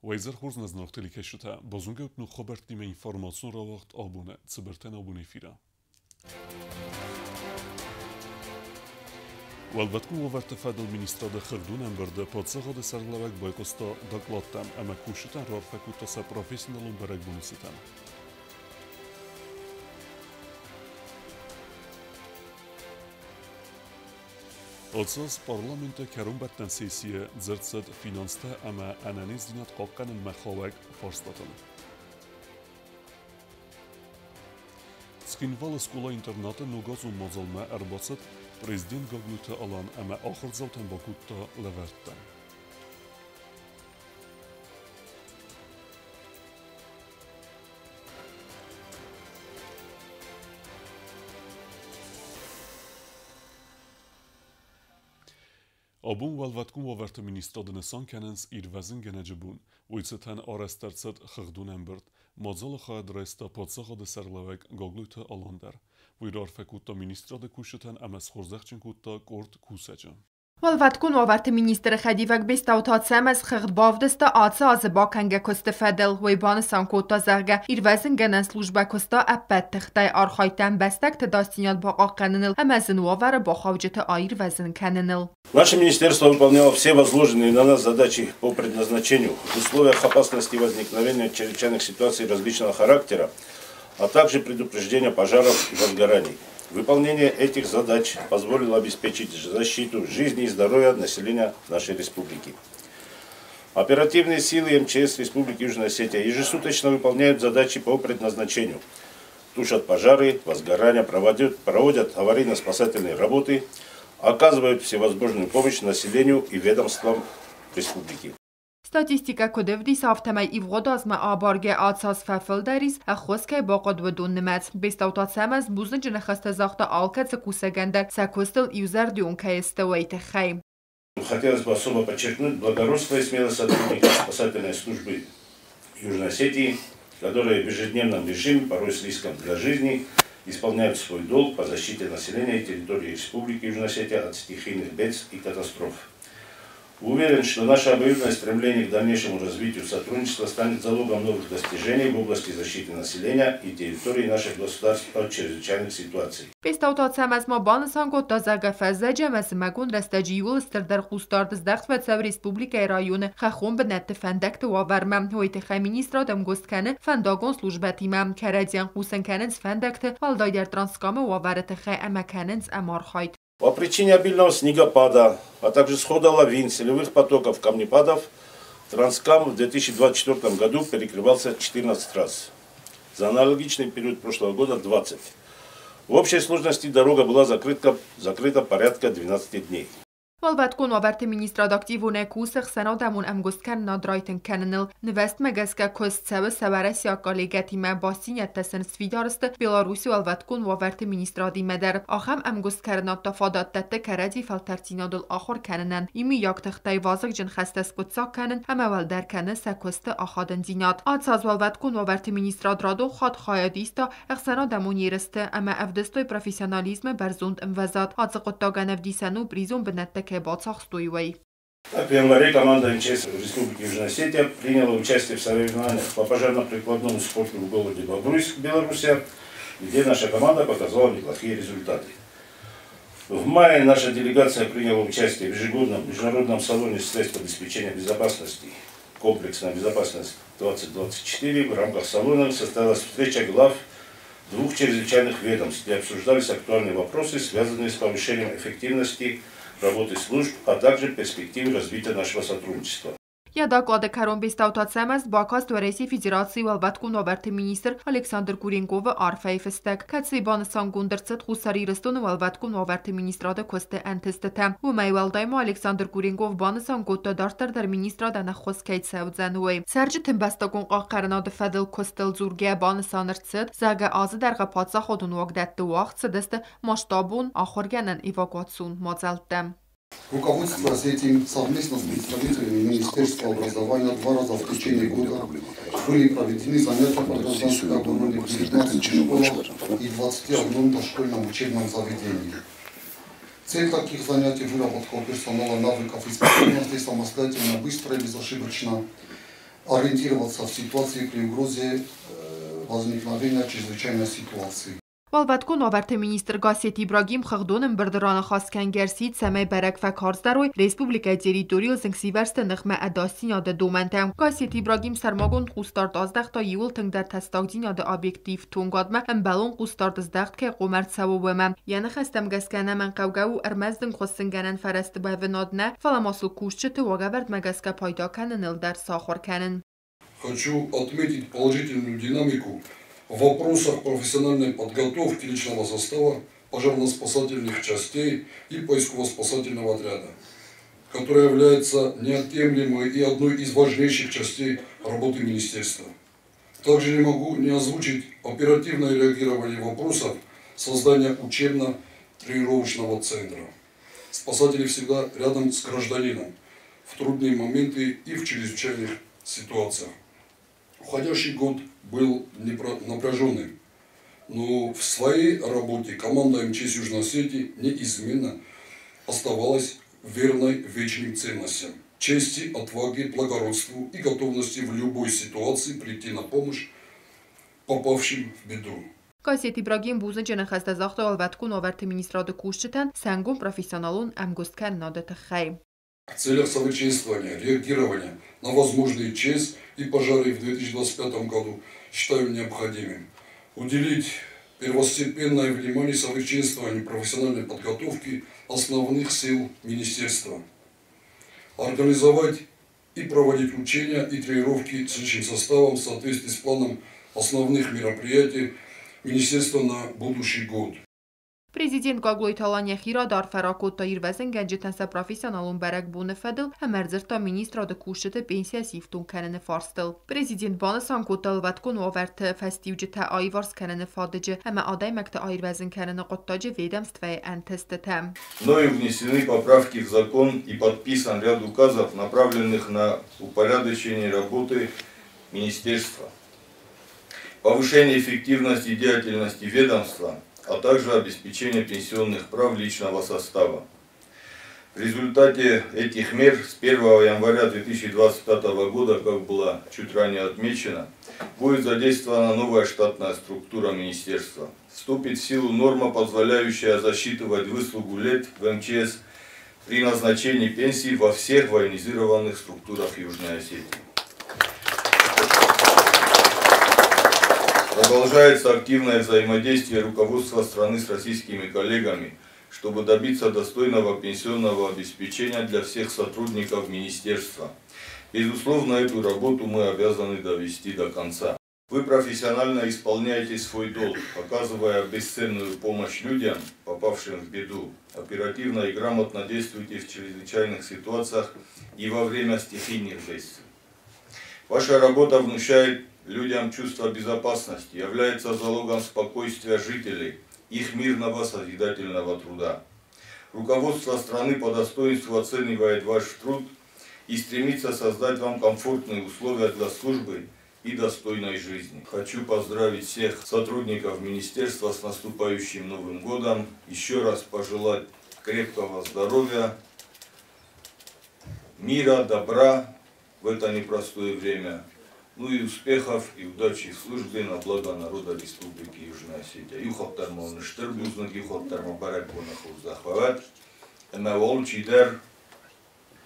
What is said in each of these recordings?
Уӕ изӕр хорз, нӕ зынаргъ телекӕсджытӕ! Базонгӕ ут ног хабӕрттимӕ информацион рауагъд абоны цыбыртӕн абоны эфиры. Уӕлвӕткон уавӕрты фӕдыл министрады хыгъдон ӕмбырды паддзахады сӕргълӕууӕг байхъуыста докладтӕм ӕмӕ кусджытӕн раарфӕ кодта сӕ профессионалон бӕрӕгбоны цытӕн. Ацы аз парламенты кӕронбӕттӕн сессийы дзырд цыд финанстӕ ӕмӕ ӕнӕниздзинад хъахъхъӕнынмӕ хауӕг фарстатыл. Цхинвалы скъола-интернаты ногазон мадзалмӕ ӕрбацыд президент Гаглойты Алан ӕмӕ ахуырдзаутӕн бакодта лӕвӕрттӕ. Абон Уӕлвӕткон уавӕрты министрады нысан кӕнынц ирвӕзынгӕнӕджы бон. Уый цытӕн арӕзт ӕрцыд хыгъдон ӕмбырд. Мадзалы хайад райста паддзахады сӕргълӕууӕг Гаглойты Алан дӕр. Уый раарфӕ кодта министрады кусджытӕн ӕмӕ схорзӕхджын кодта къорд кусӕджы. Уӕлвӕткон уавӕрты министры хӕдивӕг Бестауты Ацӕмӕз хыгъд бавдыста ацы азы бакӕнгӕ куысты фӕдыл. Уый банысан кодта, зӕгъгӕ, ирвӕзынгӕнӕн службӕ куыста ӕппӕт тыхтӕй, архайдта ӕмбӕстӕгты ӕдасдзинад бахъахъхъӕныныл ӕмӕ зын уавӕры бахауджыты аирвӕзын кӕныныл. Наше министерство выполняло все возложенные на нас задачи по предназначению в условиях опасности возникновения чрезвычайных ситуаций различного характера, а также предупреждения пожаров и возгораний. Выполнение этих задач позволило обеспечить защиту жизни и здоровья населения нашей республики. Оперативные силы МЧС Республики Южная Осетия ежесуточно выполняют задачи по предназначению. Тушат пожары, возгорания, проводят аварийно-спасательные работы, оказывают всевозможную помощь населению и ведомствам республики. Статистикӕ куыд ӕвдисы, афтӕмӕй ивгъуыд азмӕ абаргӕ ацы аз фӕфылдӕр ис, ӕххуыс кӕй бахъуыд, уыдон нымӕц. Бестауты Ацӕмӕз бузныджы ныхӕстӕ загъта алкӕцы кусӕгӕн дӕр, сӕ куыстыл иузӕрдион кӕй сты, уый тыххӕй. Хотелось бы особо подчеркнуть благородство и смелость сотрудников спасательной службы Южной Осетии, которые в ежедневном режиме, порой с риском для жизни, исполняют свой долг по защите населения и территории Республики Южная Осетия от стихийных бедствий и катастроф. Уверен, что наше обоюдное стремление к дальнейшему развитию сотрудничества станет залогом новых достижений в области защиты населения и территории наших государств от чрезвычайных ситуаций. Бестауты Ацӕмӕз ма банысан кодта, зӕгъгӕ, фӕззӕджы ӕмӕ зымӕгон рӕстӕджы иууыл стырдӕр хъусдард здӕхт фӕцӕуы республикӕйы районы хӕххон бынӕтты фӕндӕгты уавӕрмӕ. Уый тыххӕй министрад ӕмгуыст кӕны фӕндагон службӕтимӕ, кӕрӕдзийӕн хъусын кӕнынц фӕндӕгты, уӕлдайдӕр Транскамы уавӕры тыххӕй ӕмӕ кӕнынц ӕмархайд. По причине обильного снегопада, а также схода лавин, селевых потоков, камнепадов, Транскам в 2024 году перекрывался 14 раз. За аналогичный период прошлого года 20. В общей сложности дорога была закрыта порядка 12 дней. Уӕлвӕткон уавӕрты министрад активонӕй кусы ӕхсӕнадӕмон ӕмгуысткӕнынад райтынг кӕныныл. Нывӕзтмӕ гӕсгӕ куыст цӕуы сӕ уӕрӕсейаг коллегӕтимӕ, бастдзинӕдтӕ сын сфидар сты Беларуси уӕлвӕткон уавӕрты министрадимӕ дӕр. Ахӕм ӕмгуысткӕнынад та фадат дӕтты кӕрӕдзи фӕлтӕрддзинадыл ахуыр кӕнынӕн, иумӕйаг тыхтӕй вазыгджын хӕстӕ скъуыддзаг кӕнын ӕмӕ уӕлдӕр кӕны сӕ куысты ахадындзинад. Ацы аз уӕлвӕткон уавӕрты министрад радон хатт хайад иста ӕхсӕнадӕмон ерысты ӕмӕ ӕвдыстой профессионализмы бӕрзонд ӕмвӕзад. Ацы хъуыддагӕн ӕвдисӕн у призон бынӕттӕ кӕй бацахстой, уый. Так, в январе команда МЧС Республики Южная Осетия приняла участие в соревнованиях по пожарно-прикладному спорту в городе Бобруйск, Белоруссия, где наша команда показала неплохие результаты. В мае наша делегация приняла участие в ежегодном международном салоне средств обеспечения безопасности «Комплексная безопасность 2024». В рамках салона состоялась встреча глав двух чрезвычайных ведомств, где обсуждались актуальные вопросы, связанные с повышением эффективности работы служб, а также перспективы развития нашего сотрудничества. Йӕ доклады кӕрон Бестауты Ацӕмӕз бакаст Уӕрӕсейы Федерацийы уӕлвӕткон уавӕрты министр Александр Куренковы арфӕйы фыстӕг, кӕцыйы банысангонд ӕрцыд Хуссар Ирыстоны уӕлвӕткон уавӕрты министрады куысты ӕнтыстытӕ. Уымӕй уӕлдай ма Александр Куренков банысан кодта, дарддӕр дӕр министрадӕн ӕххуыс кӕй цӕудзӕн, уый. Цӕрджыты ӕмбӕстагон хъахъхъӕнынады фӕдыл куыстыл дзургӕйӕ банысан ӕрцыд, зӕгъгӕ, азы дӕргъы паддзахадон уагдӕтты уагъд цыдысты масштабон ахуыргӕнӕн эвакуацион мадзӕлттӕ. Руководство с этим совместно с представителями Министерства образования два раза в течение года были проведены занятия по гражданской обороне в 19 школах и 21 дошкольном учебном заведении. Цель таких занятий – выработка у персонала навыков и способностей самостоятельно, быстро и безошибочно ориентироваться в ситуации при угрозе возникновения чрезвычайной ситуации. Уӕлвӕткон уавӕрты министр Гассеты Ибрагим хыгъдон ӕмбырды раныхас кӕнгӕ ӕрцыд, цӕмӕй бӕрӕг фӕкарздӕр уой республикӕйы территорийыл зынгсивӕрзты ныхмӕ ӕдасдзинады домӕнтӕ. Гассеты Ибрагим сӕрмагонд хъусдард аздӕхта иууыл тынгдӕр тӕссагдзинады объектты ифтонгадмӕ, ӕмбӕлон хъусдард здӕхт кӕй хъуамӕ ӕрцӕуа, уымӕ. Йӕ ныхӕстӕм гӕсгӕ ӕнӕмӕнгхъӕугӕ у ӕрмӕст зынгхуыссынгӕнӕн фӕрӕзты уӕвынад нӕ, фӕлӕ ма сыл кусджыты уагӕвӕрдмӕ гӕсгӕ пайда кӕныныл дӕр сахуыр кӕнын. Хочу отметить положительную динамику в вопросах профессиональной подготовки личного состава пожарно-спасательных частей и поисково-спасательного отряда, которая является неотъемлемой и одной из важнейших частей работы министерства. Также не могу не озвучить оперативное реагирование вопросов создания учебно-тренировочного центра. Спасатели всегда рядом с гражданином в трудные моменты и в чрезвычайных ситуациях. Уходящий год был напряженным, но в своей работе команда МЧС Южной Осетии неизменно оставалась верной вечным ценностям – чести, отваге, благородству и готовности в любой ситуации прийти на помощь попавшим в беду. Гассеты Ибрагим бузныджы ныхӕстӕ загъта уӕлвӕткон уавӕрты министрады кусджытӕн сӕ ӕнгом профессионалон ӕмгуысткӕнынады тыххӕй. В целях совершенствования, реагирования на возможные ЧС и пожары в 2025 году считаю необходимым уделить первостепенное внимание совершенствованию профессиональной подготовки основных сил министерства, организовать и проводить учения и тренировки с личным составом в соответствии с планом основных мероприятий министерства на будущий год. Президент Гаглойты Алан йӕхи рады арфӕ ракодта ирвӕзынгӕнджытӕн сӕ профессионалон бӕрӕгбоны фӕдыл ӕмӕ ӕрдзырдта министрады кусджыты пенсийӕ сифтонг кӕныны фарстыл. Президент банысан кодта уӕлвӕткон уавӕрты фӕстиуджытӕ аиварс кӕныны фадыджы ӕмӕ адӕймӕгты аирвӕзын кӕныны хъуыддаджы ведомствӕйы ӕнтыстытӕ. Мною внесены поправки в закон и подписан ряд указов, направленных на упорядочение работы министерства, повышение эффективности деятельности ведомства, а также обеспечение пенсионных прав личного состава. В результате этих мер с 1 января 2025 года, как было чуть ранее отмечено, будет задействована новая штатная структура министерства. Вступит в силу норма, позволяющая засчитывать выслугу лет в МЧС при назначении пенсии во всех военизированных структурах Южной Осетии. Продолжается активное взаимодействие руководства страны с российскими коллегами, чтобы добиться достойного пенсионного обеспечения для всех сотрудников министерства. Безусловно, эту работу мы обязаны довести до конца. Вы профессионально исполняете свой долг, оказывая бесценную помощь людям, попавшим в беду. Оперативно и грамотно действуйте в чрезвычайных ситуациях и во время стихийных бедствий. Ваша работа внушает людям чувство безопасности, является залогом спокойствия жителей, их мирного созидательного труда. Руководство страны по достоинству оценивает ваш труд и стремится создать вам комфортные условия для службы и достойной жизни. Хочу поздравить всех сотрудников министерства с наступающим Новым годом, еще раз пожелать крепкого здоровья, мира, добра в это непростое время. Ну и успехов и удачи в службе на благо народа Республики Южная Осетия. Иу хатт дӕр ма уын стыр бузныг, иу хатт дӕр ма бӕрӕгбоны хорзӕх уӕд. Ӕмӕ алчи дӕр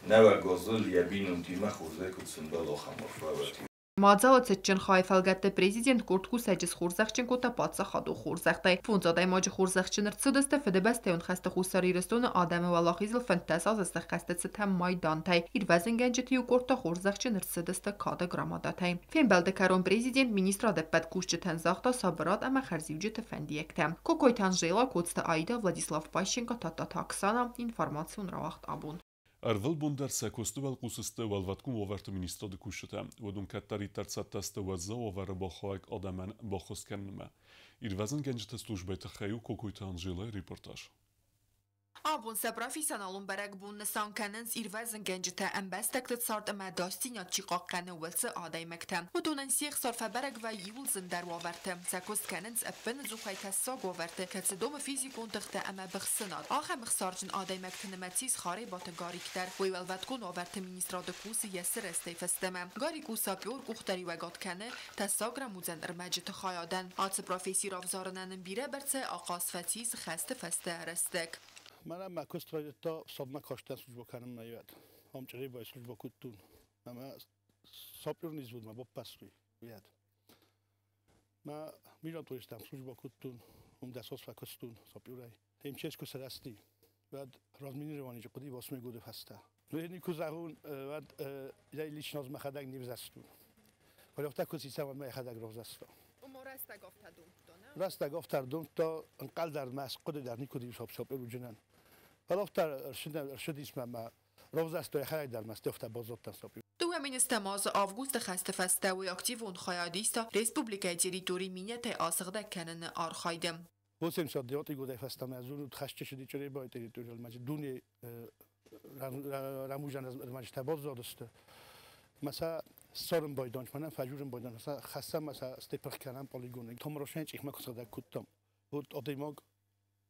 нӕуӕг азыл йӕ бинонтимӕ хорзӕй куыд сӕмбӕла, ахӕм арфӕ уӕд. Мадзалы цытджын хайы фӕлгӕтты президент къорд кусӕджы схорзӕхджын кодта паддзахадон хорзӕхтӕй. Фондз адӕймаджы хорзӕхджын ӕрцыдысты Фыдыбӕстӕйон хӕсты Хуссар Ирыстоны адӕмы уӕлахизыл 15 азы сӕххӕсты цытӕн майдантӕй. Ирвӕзынгӕнджыты иу къорд та хорзӕхджын ӕрцыдысты кады грамотатӕй. Фембӕлды кӕрон президент министрады ӕппӕт кусджытӕн загъта сабырад ӕмӕ хӕрзиуджыты фӕндиӕгтӕ. Кокойты Анжела, Коцты Аида, Владислав Пащенко, Тадтаты Оксана. Информацион рауагъд «Абон». Ӕрвылбон дӕр сӕ куысты уӕлхъус сты уӕлвӕткон уавӕрты министрады кусджытӕ. Уыдон кӕддӕриддӕр цӕттӕ сты уӕззау уавӕры бахауӕг адӕмӕн баххуыс кӕнынмӕ. Ирвӕзынгӕнджыты службӕйы тыххӕй у Кокойты Анжелӕйы репортаж. Абон сӕ профессионалон бӕрӕгбон нысан кӕнынц ирвӕзынгӕнджытӕ, ӕмбӕстӕгты цард ӕмӕ ӕдасдзинад чи хъахъхъӕны, уыцы адӕймӕгтӕ. Уыдонӕн се хсар фӕбӕрӕг вӕййы иууыл зындӕр уавӕрты. Сӕ куыст кӕнынц ӕппынӕдзухӕй тӕссаг уавӕрты, кӕцы домы физикон тыхтӕ ӕмӕ быхсынад. Ахӕм ӕхсарджын адӕймӕгты нымӕц ис Харебаты Гарик дӕр. Уый Уӕлвӕткон уавӕрты министрады кусы йӕ сырӕзтӕй фӕстӕмӕ. Гарик у сапер, къухдариуӕгад кӕны тӕссаг рӕмудзӕн ӕрмӕджыты хайадӕн. Ацы професси равзарынӕн ын бирӕбӕрцӕй ахъаз фӕцис хӕсты фӕстӕ рӕстӕг. Мӕнӕ мӕ куыст райдыдта сабмӕ кастӕн служба кӕнынмӕ уӕд. Ам Чъребайы служба кодтон. Ӕмӕ саперный взводмӕ баппӕрстой уӕд. Мӕ милатористӕм служба кодтон, уым 10 аз фӕкуыстон саперӕй. МЧС куы сырӕзти, уӕд разминированиджы хъуыди 8 годы фӕстӕ. Никуы зӕгъон, уӕд я лично мӕхӕдӕг не взӕрстон. Фӕлӕ афтӕ куы сисӕм, уӕд мӕ йӕхӕдӕг равзӕрста. Ома рӕстӕг афтӕ домдта, нӕ? Рӕстӕг афтӕ домдта, ӕнхъӕл дӕр мӕ хъуыды дӕр никуы ис сапер уыджынӕн. Фӕлӕ афтӕ ӕрцыдис мӕ равзӕрста йӕхӕдӕг дӕр мӕ афтӕ баззадтӕн сапер. 2010 азы августы хӕсты фӕстӕ уый активон хайад иста республикӕйы территори минӕтӕй асыгъдӕг кӕныны архайды. 89 годӕй фӕстӕмӕ зонут хӕсты цыди Чъребайы территорийыл, мӕ дуне рӕмудзӕн ӕрмӕджытӕ баззадысты. Мӕ сӕ ссарын байдон, мӕнӕн фӕжурын байдон, сӕ хӕссӕм мӕ сӕ стӕй пырх кӕнӕм полигоны. Томрошӕн цъихмӕ куы сыгъдӕг кодтам. Вот адӕймаг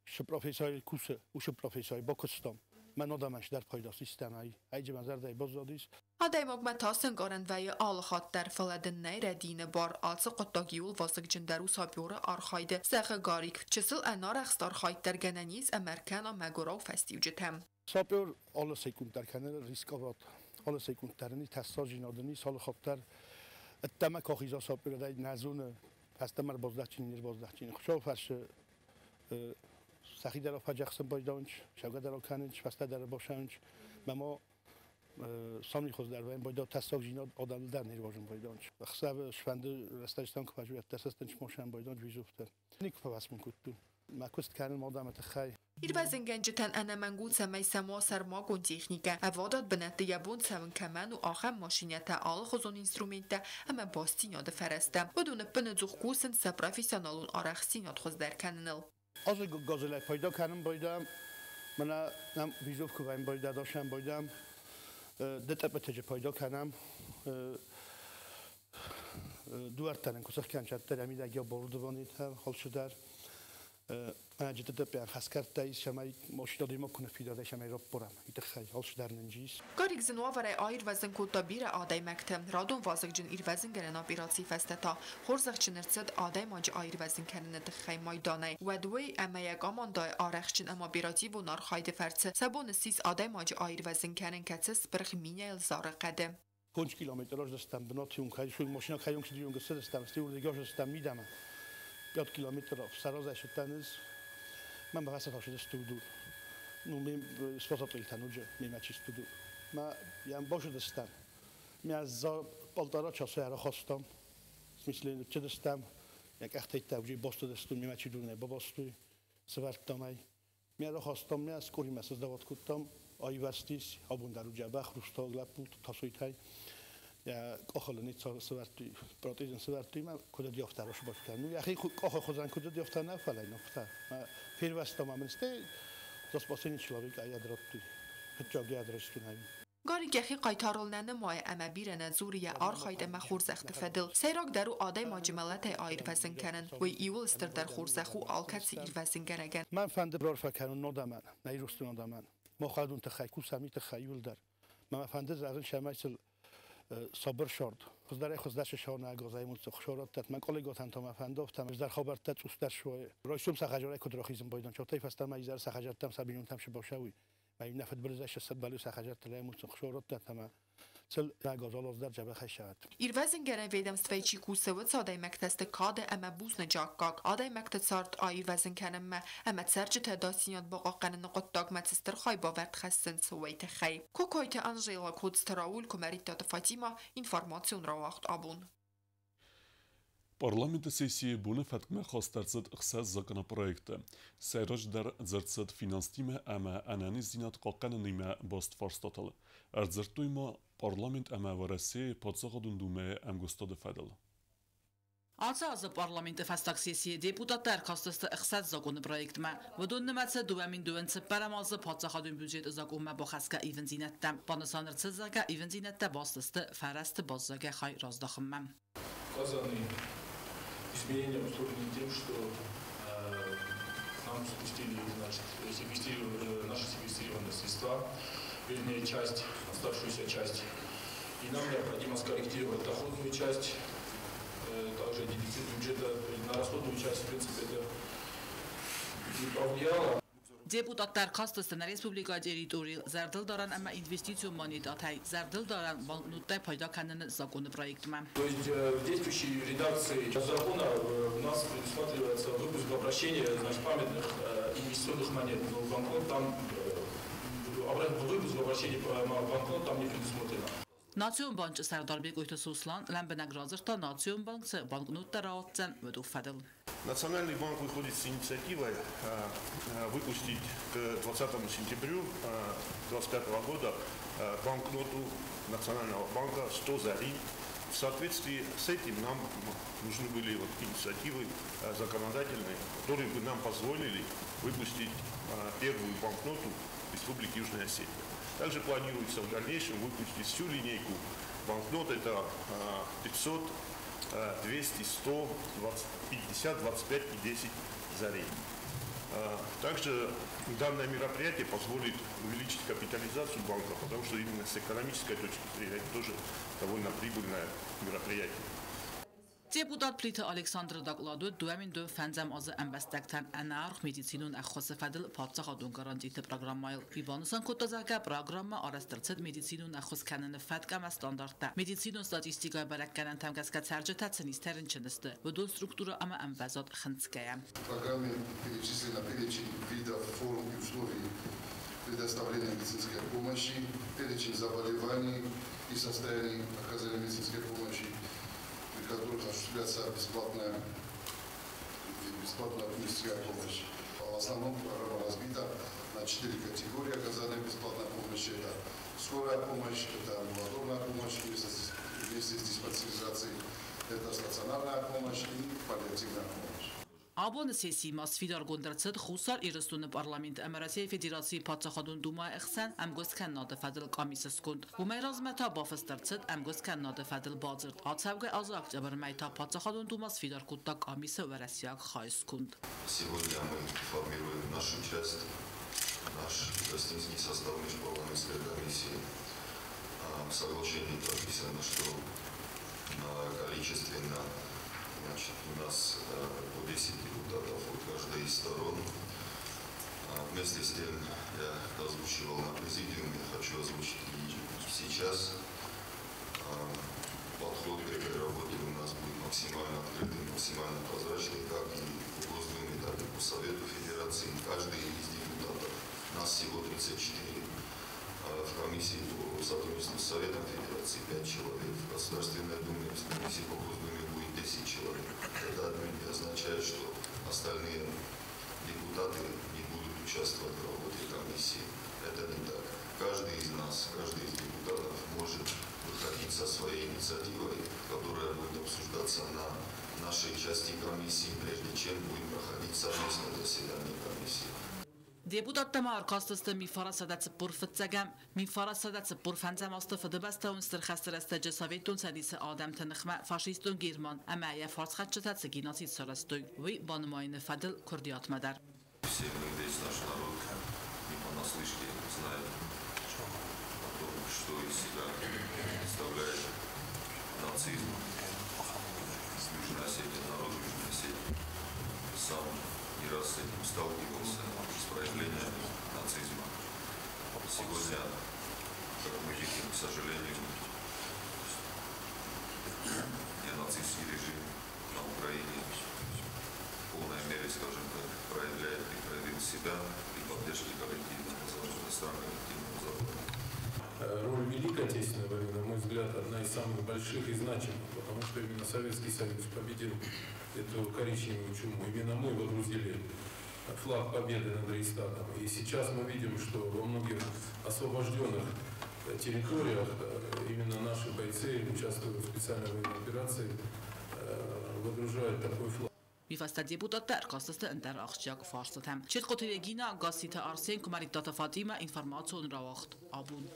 шы профессийы кусы, уыцы профессийы бакуыстам. Мӕн адӕмӕн дӕр пайда системӕй. Айджы мӕ зӕрдӕйы баззадис. Адӕймагмӕ тасӕнкъарӕн вӕййы алы хатт дӕр, фӕлӕ дын нӕй рӕдийыны бар. Ацы хъуыддаг иууыл вазыгджындӕр у саперы архайды. Зӕгъы Гарик, чысыл ӕнарӕхст архайд дӕр гӕнӕн ис ӕмӕ ӕркӕна мӕгуырау фӕстиуджытӕм. Сапер алы секунд дӕр кӕны рисковат. Алы секунд дӕр ын тӕссаджинад ын ис, алы хатт дӕр ӕддӕмӕ куы ахиза сапер, ӕй нӕ зоны, фӕстӕмӕ ӕрбаздӕхджын, не рбаздӕхджын. Хуыцауы фӕрцы сӕхи дӕр афӕдзӕхсын байдауынц, сӕугӕ дӕр акӕнынц, фӕстӕ дӕр ӕрбацӕуынц. Мӕ ма сами хуыздӕр вӕййын байдау тӕссагдзинад адӕмыл дӕр не рвӕзын байдауынц. Ӕхсӕвы сфӕнды рӕстӕджытӕм куы фӕзы, уӕддӕр сӕ смосӕн байдауынц визовтӕ. Никуы фӕфӕсмон кодтон. Мӕ куыст кӕнын адӕмы тыххӕй. Ирвӕзынгӕнджытӕн ӕнӕмӕнг у, цӕмӕй сӕм уа сӕрмагонд техникӕ. Ӕвадат бынӕтты йӕ бон цӕуын кӕмӕн у, ахӕм машинӕтӕ, алыхуызон инструменттӕ ӕмӕ бастдзинады фӕрӕзтӕ. Уыдон ӕппынӕдзух кусынц сӕ профессионалон арӕхстдзинад хуыздӕр кӕныныл. Азы газелӕй пайда кӕнын байдам, мӕнӕ нӕм визовкӕ вӕййын байда, дасӕн байдам, ДТП-тыджы пайда кӕнӕм, дуӕрттӕ нын куы сыхгӕнчат дӕр, амидӕг йӕ оборудованитӕ, алцыдӕр. Мӕнӕ ДТП-йӕн хӕсгӕрдтӕ ис, цӕмӕй машинӕ куы ныффидар, цӕмӕй раппарӕм, уый тыххӕй алцыдӕр нын ис. Гарик зын уавӕрӕй аирвӕзын кодта бирӕ адӕймӕгты. Радон вазыгджын ирвӕзынгӕнӕн операцийы фӕстӕ та хорзӕхджын ӕрцыд адӕймаджы аирвӕзын кӕныны тыххӕй майданӕй. Уӕд уый ӕмӕ йӕ командӕйы арӕхстджын ӕмӕ оперативон архайды фӕрцы сӕ бон ссис адӕймаджы аирвӕзын кӕнын, кӕцы спырх минӕйыл Зары хъӕды. 5 километр раздӕстӕм бынаты онг, машинӕ кӕй онг цыди, онг ссыдыстӕм, стӕй уырдыгӕй азылдыстӕм мидӕмӕ. 5 километр саразӕй ӕз, мӕ фӕцӕф студу. Ну, ми способствовали уже, мимо чистуду. Ма я бошудыстам. Меня за полтора часа я рахостам. В смысле, чидыстам. Jak echtétte, ugye bostudысту, мимо чидуне бабостуй, свертамай. Меня рахостам, меня скоро месяц даваткуттам, айвастис, абундар ugye бахрустаг лепут, тасуйтай. Я къохолы свертуй, протезен свертуй, ма куда диофтар шбошка. Ну, я хи къохо хозан куда диофтар на фалай, но фта. Фирвастам амнсте, за спасение человека ядротты. Хджаг ядростунай. Гарик йӕхи хъайтарыл нӕ нымайы ӕмӕ бирӕ нӕ дзуры йӕ архайд ӕмӕ хорзӕхты фӕдыл. Сӕйрагдӕр у адӕймаджы мӕлӕтӕй аирвӕзын кӕнын. Уый иууыл стырдӕр хорзӕх у алкӕцы ирвӕзынгӕнӕгӕн. Мӕн фӕнды рарфӕ кӕнын адӕмӕн, нӕ Ирыстоны адӕмӕн. Мах адон тыххӕй, кусӕм тыххӕй иууылдӕр. Мӕ фӕнды зӕгъын, цӕмӕй сыл сабыр сард. Хуыздӕрӕй хуыздӕр сышона газай муц хшораттат мӕ коллеготӕн та мӕ фӕндофтам, ӕз дӕр хабӕрттӕ цъусдӕр суайы. Райсом сӕ хӕдзарӕй куыд рахизын байдон, чотӕй фӕстӕмӕ изӕр сӕ хӕдзӕрттӕм сӕ бинонтӕм сыбашауи. Мӕ иннӕ фыдбылызӕй сӕ сӕ хӕдзӕртты лӕмуц хшораттат ӕмӕ цыл газолоздӕр джӕбӕхӕй сӕвӕт. Ирвӕзынгӕнӕн ведомствӕйы чи кусы, уыцы адӕймӕгтӕ сты кады ӕмӕ бузныджы аккаг. Адӕймӕгты цард аирвӕзын кӕнынмӕ ӕмӕ цӕрджыты ӕдасдзинад бахъахъхъӕныны хъуыддагмӕ цы стыр хайбавӕрд хӕссынц, уый тыххӕй. Кокойты Анжела, Коцты Рауль, Куымӕридтаты Фатима, информацион рауагъд абон. Парламенты сессийы боны фӕткмӕ хаст ӕрцыд 6 законопроекты. Сӕйраджыдӕр дзырд цыд финанстимӕ ӕмӕ ӕнӕниздзинад хъахъхъӕнынимӕ баст фарстатыл. Ӕрдзырдтой ма парламент ӕмӕ Уӕрӕсейы паддзахадон думӕйы ӕмгуыстады фӕдыл. Ацы азы парламенты фӕстаг сессийы депутаттӕ ӕркастысты 6 законопроектмӕ. Уыдон нымӕцы 2024 азы паддзахадон бюджеты закъонмӕ бахӕсгӕ ивындзинӕдтӕ. Банысан ӕрцыд, зӕгъгӕ, ивындзинӕдтӕ баст сты фӕрӕзты баззайгӕ хай раздахынмӕ. Указанные изменения обусловлены тем, что нам спустили, значит, наши секвестированные средства, вернее часть, оставшуюся часть. И нам необходимо скорректировать доходную часть, также дефицит бюджета на расходную часть, в принципе, это не повлияло. Депутаттӕ ӕркастысты нӕ республикӕйы территорийыл зӕрдылдарӕн ӕмӕ инвестицион монетӕтӕй зӕрдылдарӕн банкноттӕй пайда кӕныны закъоны проектмӕ. То есть в действующей редакции закона у нас предусматривается выпуск в обращение, значит, памятных инвестиционных монет, но банкнот там, выпуск в обращении банкнот там не предусмотрено. Национ банчы сӕрдар Бекъойты Сослан лӕмбынӕг радзырдта, Национ банк цы банкноттӕ рауадздзӕн, уыдон фӕдыл. Национальный банк выходит с инициативой выпустить к 20 сентябрю 2025 года банкноту Национального банка 100 зарин. В соответствии с этим нам нужны были вот инициативы законодательные, которые бы нам позволили выпустить первую банкноту Республики Южная Осетия. Также планируется в дальнейшем выпустить всю линейку банкнот, это 500, 200, 100, 20, 50, 25 и 10 зарей. Также данное мероприятие позволит увеличить капитализацию банка, потому что именно с экономической точки зрения это тоже довольно прибыльное мероприятие. Депутат Плиты Александры доклад уыд 2025 азы ӕмбӕстӕгтӕн ӕнӕаргъ медицинон ӕххуысы фӕдыл паддзахадон гарантиты программӕйыл. Уый банысан кодта, зӕгъгӕ, программӕ арӕзт ӕрцыд медицинон ӕххуыс кӕныны фӕтк ӕмӕ стандарттӕ, медицинон статистикӕйы бӕрӕггӕнӕнтӕм гӕсгӕ цӕрджытӕ цы низтӕй рынчын сты, уыдон структурӕ ӕмӕ ӕмвӕзад хынцгӕйӕ. В программе перечислено перечень видов, форм и условий предоставления медицинской помощи, перечень заболеваний и состояний оказания медицинской помощи, при которых осуществляется бесплатная медицинская помощь. В основном программа разбита на 4 категории оказания бесплатной помощи. Это скорая помощь, это амбулаторная помощь вместе с диспансеризацией, это стационарная помощь и паллиативная помощь. Абоны сессийы ма сфидаргонд ӕрцыд Хуссар Ирыстоны парламент ӕмӕ Российы Федерацийы Паддзахадон Думӕйы ӕхсӕн ӕмгуысткӕнынады фӕдыл къамисы сконд. Уымӕй размӕ та бафыст ӕрцыд ӕмгуысткӕнынады фӕдыл бадзырд. Ацӕугӕ азы октябры мӕй та Паддзахадон Думӕ сфидар кодта къамисы уӕрӕсейаг хайы сконд. Сегодня мы формируем нашу часть, наш гостинский состав межпарламентской комиссии. В соглашении прописано, что количественно, значит, у нас по 10 депутатов от каждой из сторон. Вместе с тем, я озвучивал на президиуме, хочу озвучить и сейчас. Подход к этой работе у нас будет максимально открытый, максимально прозрачный, как и в Госдуме, так и по Совету Федерации. Каждый из депутатов, нас всего 34, в комиссии по сотрудничеству с Советом Федерации 5 человек, в Государственной Думе, в комиссии по Госдуме будет 10 человек. Это отнюдь не означает, что остальные депутаты не будут участвовать в работе комиссии. Это не так. Каждый из нас, каждый из депутатов может выходить со своей инициативой, которая будет обсуждаться на нашей части комиссии, прежде чем будет проходить совместное заседание комиссии. Депутаттӕ ма ӕркастысты 1945 1945 азты Фыдыбӕстӕйон Стыр хӕсты рӕстӕджы Советон Цӕдисы адӕмты ныхмӕ фашистон Герман ӕмӕ йӕ фарсхӕцджытӕ цы геноцид сарӕзтой, уый банымайыны фӕдыл куырдиатмӕ дӕр. Все мы, весь наш народ не понаслышке знает о том, что из себя представляет нацизм. Южная Осетия, народ Южной Осетии сам не раз с этим сталкивался, с проявлением нацизма. Сегодня, как мы видим, к сожалению, нацистский режим на Украине в полной мере, скажем так, проявляет и проявил себя при поддержке коллективного Запада, стран коллективного Запада. Роль Великой Отечественной войны, на мой взгляд, одна из самых больших и значимых, потому что именно Советский Союз победил эту коричневую чуму. Именно мы водрузили флаг победы над Рейхстагом. И сейчас мы видим, что во многих освобожденных территориях именно наши бойцы участвуют в специальной военной операции, водружают такой флаг. Уый фӕстӕ депутаттӕ ӕркастысты ӕндӕр ахсджиаг фарстытӕм. Чертхъоты Регина, Гасситы Арсен, Куымӕридтаты Фатимӕ, информацион рауагъд «Абон».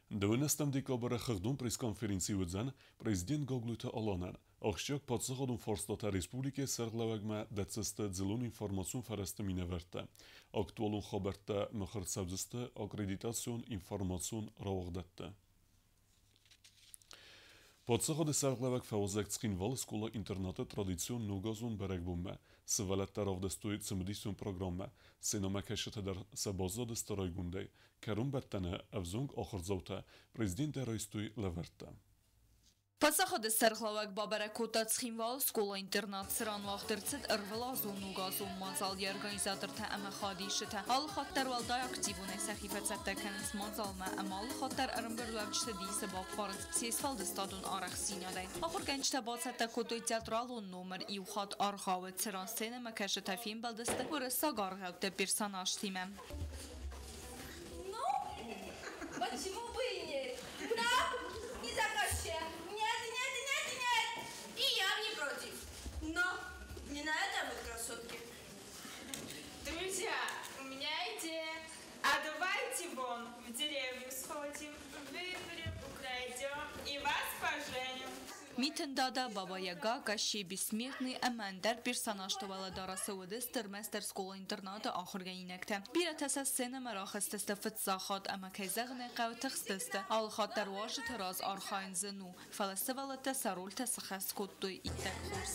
12 декабры хыгъдон пресс-конференци уыдзӕн президент Гаглойты Аланӕн. Ахсджиаг паддзахадон фарстатӕ республикӕйы сӕргълӕууӕгмӕ дӕтдзысты дзыллон информацион фӕрӕзты минӕвӕрттӕ. Актуалон хабӕрттӕ мыхуыр цӕудзысты аккредитацион информацион рауагъдӕтты. Паддзахады сӕргълӕууӕг фӕуазӕг Цхинвалы скъола-интернаты традицион ногазон бӕрӕгбонмӕ. Сывӕллӕттӕ равдыстой цымыдисон программӕ. Сценӕмӕкӕсджытӕ дӕр сӕ баззадысты райгондӕй. Кӕронбӕттӕны ӕвзонг ахуырдзаутӕ президентӕй райстой лӕвӕрттӕ. Паддзахады сӕргълӕууӕг бабӕрӕг кодта Цхинвалы скъола-интернат, цыран уагъд ӕрцыд ӕрвылазон ногазон мадзал, йӕ организатортӕ ӕмӕ хайадисджытӕ. Алы хатт дӕр уӕлдай активонӕй сӕхи фӕцӕттӕ кӕнынц мадзалмӕ ӕмӕ алы хатт дӕр ӕрӕмбырдуӕвджыты дисы баппарынц се сфӕлдыстадон арӕхстдзинадӕй. Ахуыргӕнджытӕ бацӕттӕ кодтой театралон номыр «Иу хатт аргъауы», цыран сценӕмӕкӕсджытӕ фембӕлдысты уырыссаг аргъӕутты персонажтимӕ. Ну, почему бы и нет? Да, не заказчик. Нет, нет, нет, нет. И я не против. Но не на этом вот красотки. Друзья, у меня идея. А давайте вон в деревню сходим, выберем, украдем и вас поженим. Митын Дада, Баба Яга, Кощей Бессмертный ӕмӕ ӕндӕр персонажты уӕлӕдарӕсы уыдысты ӕрмӕстдӕр скъола-интернаты ахуыргӕнинӕгтӕ. Бирӕтӕ сӕ сценӕмӕ рахызтысты фыццаг хатт ӕмӕ, кӕй зӕгъын ӕй хъӕуы, тыхстысты. Алы хатт дӕр уазджыты раз архайын зын у, фӕлӕ сывӕллӕттӕ сӕ рольтӕ сыххӕст кодтой иттӕг хорз.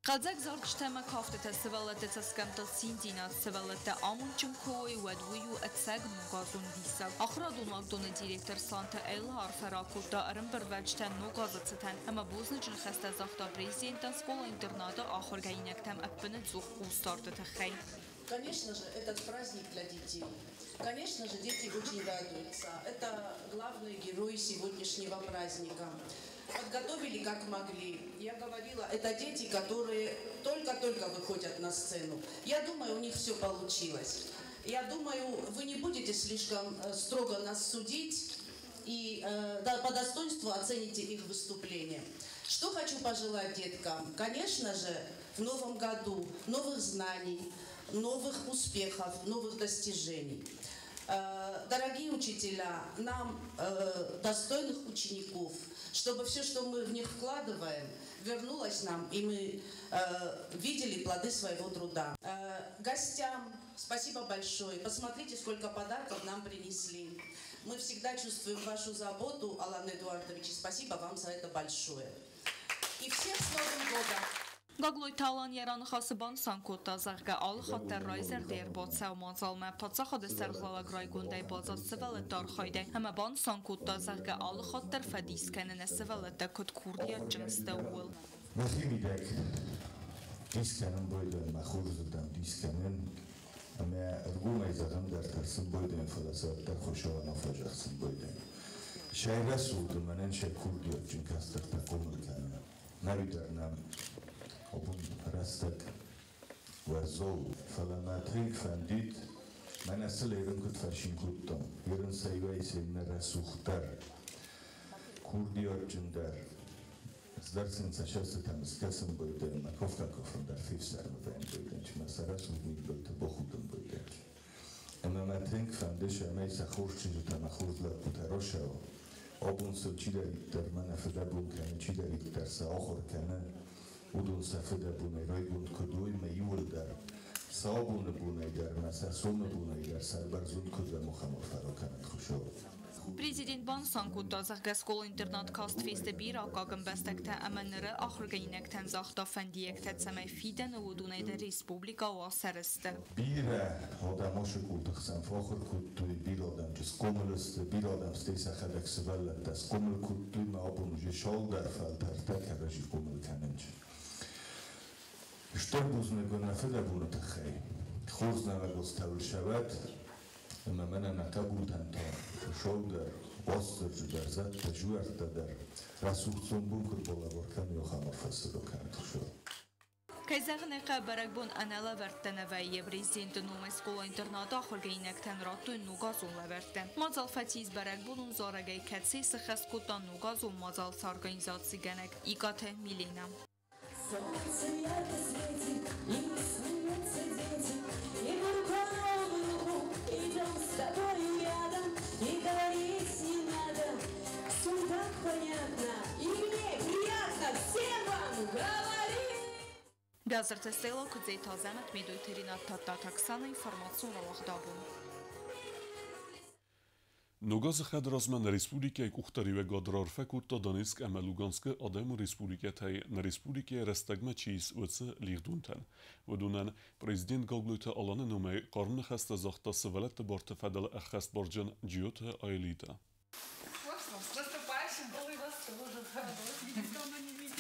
Хъӕлдзӕг зарджытӕ ӕмӕ кафтытӕ, сывӕллӕтты цӕсгӕмттыл циндзинад, сывӕллӕттӕ амондджын куы уой, уӕд уый у ӕцӕг ногазон диссаг. Ахуырадон уагдоны директор Сланты Элла арфӕ ракодта ӕрӕмбырдуӕвджытӕн ног азы цытӕн ӕмӕ бузныджы ныхӕстӕ загъта президентӕн скъола-интернаты ахуыргӕнинӕгтӕм ӕппынӕдзух хъусдарды тыххӕй. Конечно же, этот праздник для детей. Конечно же, дети очень радуются. Это главные герои сегодняшнего праздника. Подготовили как могли. Я говорила, это дети, которые только-только выходят на сцену. Я думаю, у них все получилось. Я думаю, вы не будете слишком строго нас судить и да, по достоинству оцените их выступление. Что хочу пожелать деткам? Конечно же, в новом году новых знаний, новых успехов, новых достижений. Дорогие учителя, нам достойных учеников, чтобы все, что мы в них вкладываем, вернулось нам, и мы видели плоды своего труда. Гостям спасибо большое. Посмотрите, сколько подарков нам принесли. Мы всегда чувствуем вашу заботу, Алан Эдуардович, и спасибо вам за это большое. И всех с Новым годом! Гаглойты Алан йӕ раныхасы банысан кодта, зӕгъгӕ, алы хатт дӕр райзӕрдӕ ӕрбацӕуы мадзалмӕ, паддзахады сӕргълӕууӕг райгондӕй баззад сывӕллӕтты архайдӕй ӕмӕ банысан кодта, зӕгъгӕ, алы хатт дӕр фӕдис кӕны нӕ сывӕллӕттӕ куыд курдиатджын сты, ууыл. Мӕхимидӕг дис кӕнын байдайын, мӕ хорзырдӕм дис кӕнын ӕмӕ ӕргомӕй зӕгъын дӕр тӕрсын байдайын, фӕлӕ сӕ уӕддӕр Хуыцауӕн афӕдзӕхсын байдайын. Сӕ рӕсугъды мӕнӕн сӕ курдиатджын кӕстӕртӕ хъомыл кӕнын. Нӕуи дӕр нӕм абон рӕстӕг уӕззау у, фӕлӕ мӕ тынг фӕндид, мӕнӕ сыл ерын куыд фӕцин кодтам, ерын сӕ иуӕй сӕ иннӕ рӕсугъддӕр, курдиатджындӕр. Ӕз дӕр сын сӕ цӕстытӕм скӕсын байдайын, мӕ кафгӕ-кафын дӕр фефсӕрмы вӕййын байдайын, мӕ сӕ рӕсугъд мидбылты бахудын байдайын. Ӕмӕ мӕ тынг фӕнды, цӕмӕй сӕ хорз чызджытӕ мӕ хорз лӕппутӕ рацӕуа. Абон сыл чидӕриддӕр мӕнӕ фыдӕбон кӕны, чидӕриддӕр сӕ ахуыр кӕны, уыдон сӕ фыдӕбонӕй райгонд куыд уой, мӕ иууылдӕр сӕ абоны бонӕй дӕр мӕ сӕ сомы бонӕй дӕр сӕрбӕрзонд куыд уӕм, ахӕм арфӕ ракӕнӕд Хуыцау. Президент банысан кодта, зӕгъгӕ, скъола-интернат каст фесты бирӕ аккаг ӕмбӕстӕгтӕ ӕмӕ ныры ахуыргӕнинӕгтӕн загъта фӕндиӕгтӕ, цӕмӕй фидӕны уыдонӕй дӕр республикӕ уа сӕрыстыр. Бирӕ адӕм ацы къулты хсӕн фӕахуыр кодтой, бирӕ адӕм схъомыл сты, бирӕ адӕм стӕй сӕхӕдӕг сывӕллӕттӕ схъомыл кодтой, мӕ абон уже цалдӕр фӕлтӕртӕ кӕрӕдзи хъомыл кӕнынц. Стыр бузныг уын нӕ фыдӕбоны тыххӕй. Хорз нӕуӕгостӕуыл сӕвӕд, ӕмӕ мӕнӕ нӕ хъӕбултӕн та Хуыцау дӕр, Уастырджи дӕр, зӕдтӕ, зуӕрттӕ дӕр рӕсугъд сомбон куыд балӕвар кӕной, ахӕм арфӕ сын ракӕнӕд Хуыцау. Кӕй зӕгъын ӕй хъӕуы, бӕрӕгбон ӕнӕ лӕвӕрттӕ нӕ вӕййы. Президенты номӕй скъола-интернаты ахуыргӕнинӕгтӕн радтой ногазон лӕвӕрттӕ. Мадзал фӕцис бӕрӕгбонон зарӕгӕй, кӕцыйы сыххӕст кодта ногазон мадзал сорганизацигӕнӕг Икъаты Милена. Солнце ярко светит, и смеются дети, и мы рука об руку идем с тобою рядом, и говорить не надо, все так понятно, и мне приятно всем вам говорить. Бязырты Стелла, Куыдзеты Азӕмӕт, Медойты Ринат, Тадтаты Оксана, информацион рауагъд абон. Ногазы хӕдразмӕ нӕ республикӕйы къухдариуӕгад раарфӕ кодта Донецк ӕмӕ Луганскы адӕмон республикӕтӕй нӕ республикӕйы рӕстӕгмӕ чи ис, уыцы лигъдонтӕн. Уыдонӕн президент Гаглойты Аланы номӕй хъарм ныхӕстӕ загъта сывӕллӕтты барты фӕдыл ӕххӕстбарджын Джиоты Аэлитӕ. С наступающим! Ой, вас тоже! Давно не виделись.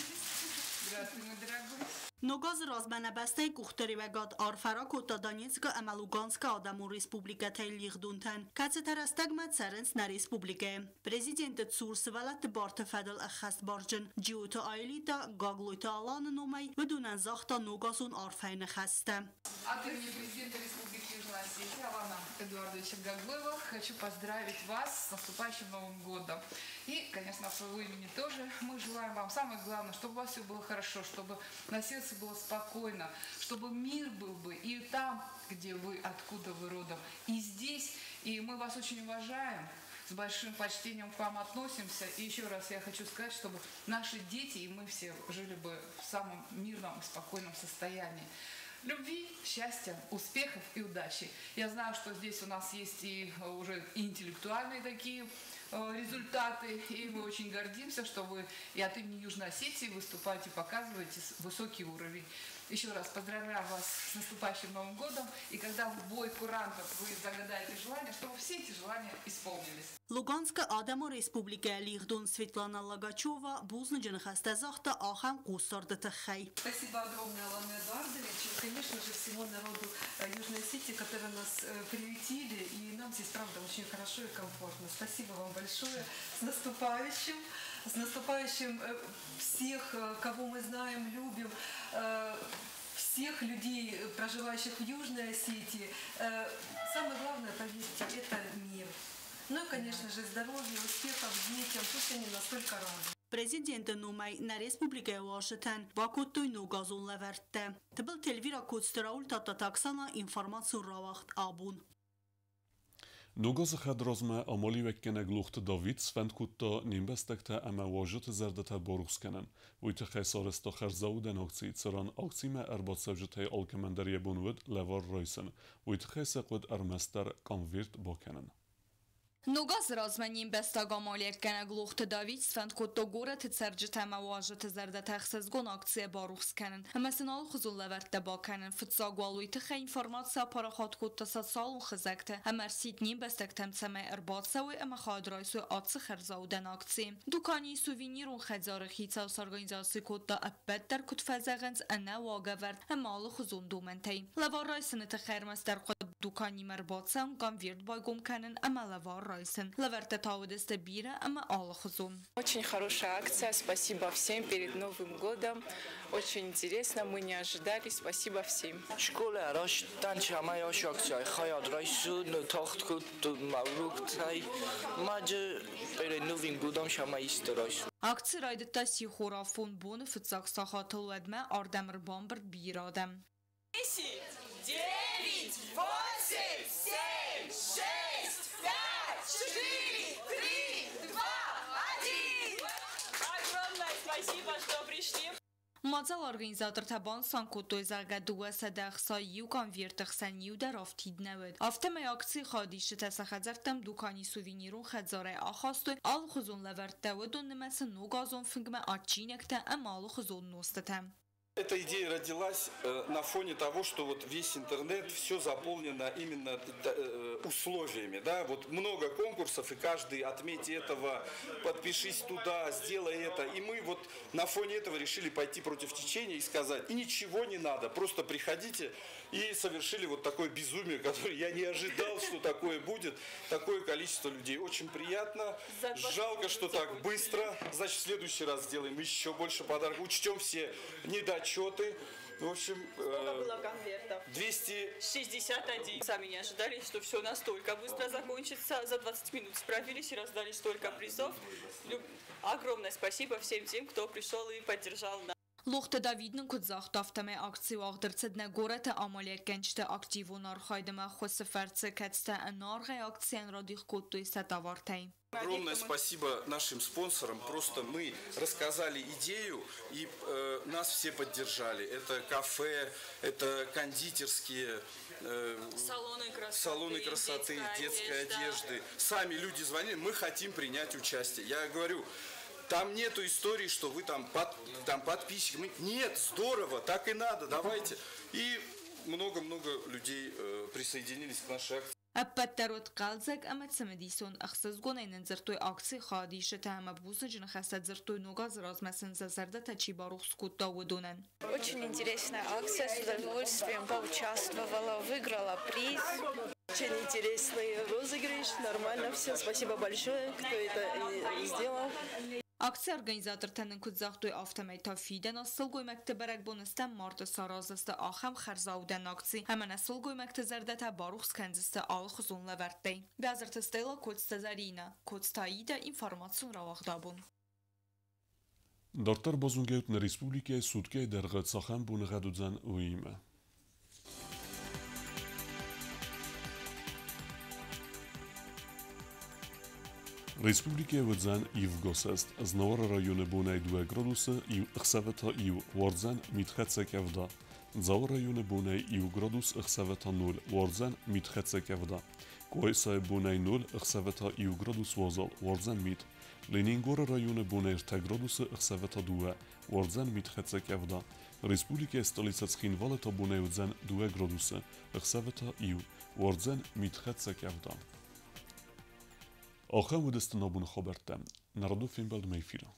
Здравствуй, мой дорогой. Ногазы размӕ нӕ бӕстӕйы къухдариуӕгад арфӕ ракодта Донецкы ӕмӕ Луганскы адӕмон республикӕтӕй лигъдонтӕн, кӕцытӕ рӕстӕгмӕ цӕрынц нӕ республикӕйы. Президенты цур сывӕллӕтты барты фӕдыл ӕххӕстбарджын Джиоты Аэлитӕ Гаглойты Аланы номӕй уыдонӕн загъта ногазон арфӕйы ныхӕстӕ. От имени президента Республики Южная Осетия Алана Эдуардовича Гаглоева хочу поздравить вас с наступающим Новым годом. И, конечно, от своего имени тоже мы желаем вам самое главное, чтобы у вас все было хорошо, чтобы на сердце было спокойно, чтобы мир был бы и там, где вы, откуда вы родом, и здесь. И мы вас очень уважаем, с большим почтением к вам относимся. И еще раз я хочу сказать, чтобы наши дети и мы все жили бы в самом мирном и спокойном состоянии. Любви, счастья, успехов и удачи. Я знаю, что здесь у нас есть и уже интеллектуальные такие результаты, и мы очень гордимся, что вы и от имени Южной Осетии выступаете, показываете высокий уровень. Еще раз поздравляю вас с наступающим Новым годом, и когда в бой курантов вы загадаете желание, чтобы все эти желания исполнились. Луганскы адӕмон республикӕйы лигъдон Светлана Лагачева бузныджы ныхӕстӕ загъта ахӕм хъусдарды тыххӕй. Спасибо огромное Алану Эдуардовичу и, конечно же, всему народу Южной Осетии, которые нас приютили, и нам здесь, правда, очень хорошо и комфортно. Спасибо вам большое. С наступающим! С наступающим всех, кого мы знаем, любим, всех людей, проживающих в Южной Осетии. Самое главное, поверьте, это мир. Ну и, конечно же, здоровья, успехов детям, пусть они нас только радуют. Президенты номӕй нӕ республикӕйы уазджытӕн бакодтой ногазон лӕвӕрттӕ. Тыбылты Эльвира, Коцты Рауль, Тадтаты Оксана, информацион рауагъд абон. Ногазы хӕдразмӕ амалиуӕггӕнӕг Лохты Давид сфӕнд кодта не мбӕстӕгтӕ ӕмӕ уазджыты зӕрдӕтӕ барухс кӕнын. Уый тыххӕй сарӕзта хӕрзаудӕн акци, цыран акцимӕ ӕрбацӕуджытӕй алкӕмӕн дӕр йӕ бон уыд лӕвар райсын. Уый тыххӕй сӕ хъуыд ӕрмӕстдӕр конверт бакӕнын. Ногазы размӕ не мбӕстаг амалиуӕггӕнӕг Лохты Давид сфӕнд кодта горӕты цӕрджытӕ ӕмӕ уазджыты зӕрдӕтӕ ӕхсызгон акцийӕ барухс кӕнын ӕмӕ сын алыхуызон лӕвӕрттӕ бакӕнын. Фыццаг уал уый тыххӕй информаци апарахат кодта социалон хызӕгты ӕмӕ ӕрсидт не мбӕстӕгтӕм, цӕмӕй ӕрбацӕуой ӕмӕ хайад райсой ацы хӕрзаудӕн акцийы. Дуканийы сувенирон хӕдзары хицау сорганизаци кодта ӕппӕт дӕр, куыд фӕзӕгъынц, ӕнӕ уагӕвӕрд ӕмӕ алыхуызон домӕнтӕй. Лӕвар райсыны тыххӕй ӕрмӕстдӕр хъуыд дуканимӕ ӕрбацӕуын, конверт байгом кӕнын ӕмӕ лӕвар райсын. Лӕвӕрттӕ та уыдысты бирӕ ӕмӕ алыхуызон. Очень хорошая акция. Спасибо всем перед Новым годом. Очень интересно, мы не ожидали. Спасибо всем. Школе арӕзтан цӕмӕй ацы акцийы хайад райсын тагъд кодтой мӕ уроктӕй маджы перед Новым годом цӕмӕй исты райсын. Акци райдыдта сихорафон боны фыццаг сахатыл, уӕдмӕ ардӕм ӕрбамбырд бирӕ адӕм. 10, 9, 8, 7, 6, 5, 4, 3, 2, 1. Огромное спасибо, что пришли. Мадзалы организатортӕ банысан кодтой, зӕгъгӕ, 261 конверты хсӕн иу дӕр афтид нӕ уыд. Афтӕмӕй акцийы хайадисджытӕ сӕ хӕдзӕрттӕм дукани сувенирон хӕдзарӕй ахастой алыхуызон лӕвӕрттӕ, уыдон нымӕцы ногазон фынгмӕ адджинӕгтӕ ӕмӕ алыхуызон нозтытӕ. Эта идея родилась на фоне того, что вот весь интернет, все заполнено именно условиями. Да? Вот много конкурсов, и каждый отметь этого, подпишись туда, сделай это. И мы вот на фоне этого решили пойти против течения и сказать, и ничего не надо, просто приходите. И совершили вот такое безумие, которое я не ожидал, что такое будет. Такое количество людей. Очень приятно. Жалко, что так быстро. Значит, в следующий раз сделаем еще больше подарков. Учтем все недочеты. отчеты. В общем, Сколько было конвертов? 261. Сами не ожидали, что все настолько быстро закончится. За 20 минут справились и раздали столько призов. Огромное спасибо всем тем, кто пришел и поддержал нас. Лохты Давидның куыд афтӕмӕй акци уагъд ӕрцыд нӕ горӕты амалиуӕггӕнджыты активон архайды ӕмӕ ӕххуысы фӕрцы, кӕцытӕ ӕнӕаргъӕй акцийӕн радих кодтой сӕ товартӕй. Огромное спасибо нашим спонсорам. Просто мы рассказали идею, и нас все поддержали. Это кафе, это кондитерские, салоны красоты, детской одежды. Сами люди звонили, мы хотим принять участие. Я говорю, там нету истории, что вы там, там подписчики. Нет, здорово, так и надо, давайте. И много-много людей присоединились к нашей акции. Ӕппӕт дӕр уыд хъӕлдзӕг ӕмӕ цымыдисон, ӕхсызгонӕй нын дзырдтой акцийы хайадисджытӕ ӕмӕ бузныджы ныхӕстӕ дзырдтой ног азы размӕ сын сӕ зӕрдӕтӕ чи барухс кодта, уыдонӕн. Очень интересная акция, с удовольствием поучаствовала, выиграла приз. Очень интересный розыгрыш, нормально все. Спасибо большое, кто это сделал. Акцийы организатортӕ нын куыд загътой, афтӕмӕй та фидӕн аз сылгоймӕгты бӕрӕгбоны стӕм марты сараздзысты ахӕм хӕрзаудӕн акци ӕмӕ нӕ сылгоймӕгты зӕрдӕтӕ барухс кӕндзысты алыхуызон лӕвӕрттӕй. Биазырты Стелла, Коцты Зарина, Коцты Аида, информацион рауагъд Абон. Дарддӕр базонгӕут нӕ республикӕйы суткӕйы дӕргъы цахӕм боныгъӕд уыдзӕн, уыимӕ. Республикӕйы уыдзӕн ивгосӕст. Знауыры районы бонӕй 2 градусы, ӕхсӕвы та 1, уардзӕн митхӕццӕ къӕвда. Дзауы районы бонӕй 1 градус, ӕхсӕвы та 0, уардзӕн митхӕццӕ къӕвда. Къуайсайы бонӕй 0, ӕхсӕвы та 1 градус уазал, уардзӕн мит. Ленингоры районы бонӕй 3 градусы, ӕхсӕвы та 2, уардзӕн митхӕццӕ къӕвда. Республикӕйы столицӕ Цхинвалы та бонӕй уыдзӕн 2 градусы, ӕхсӕвы та 1, уардзӕн митхӕццӕ къӕвда. Ахӕм уыдысты нӕ абоны хабӕрттӕ. Нӕ радон фембӕлдмӕ эфиры.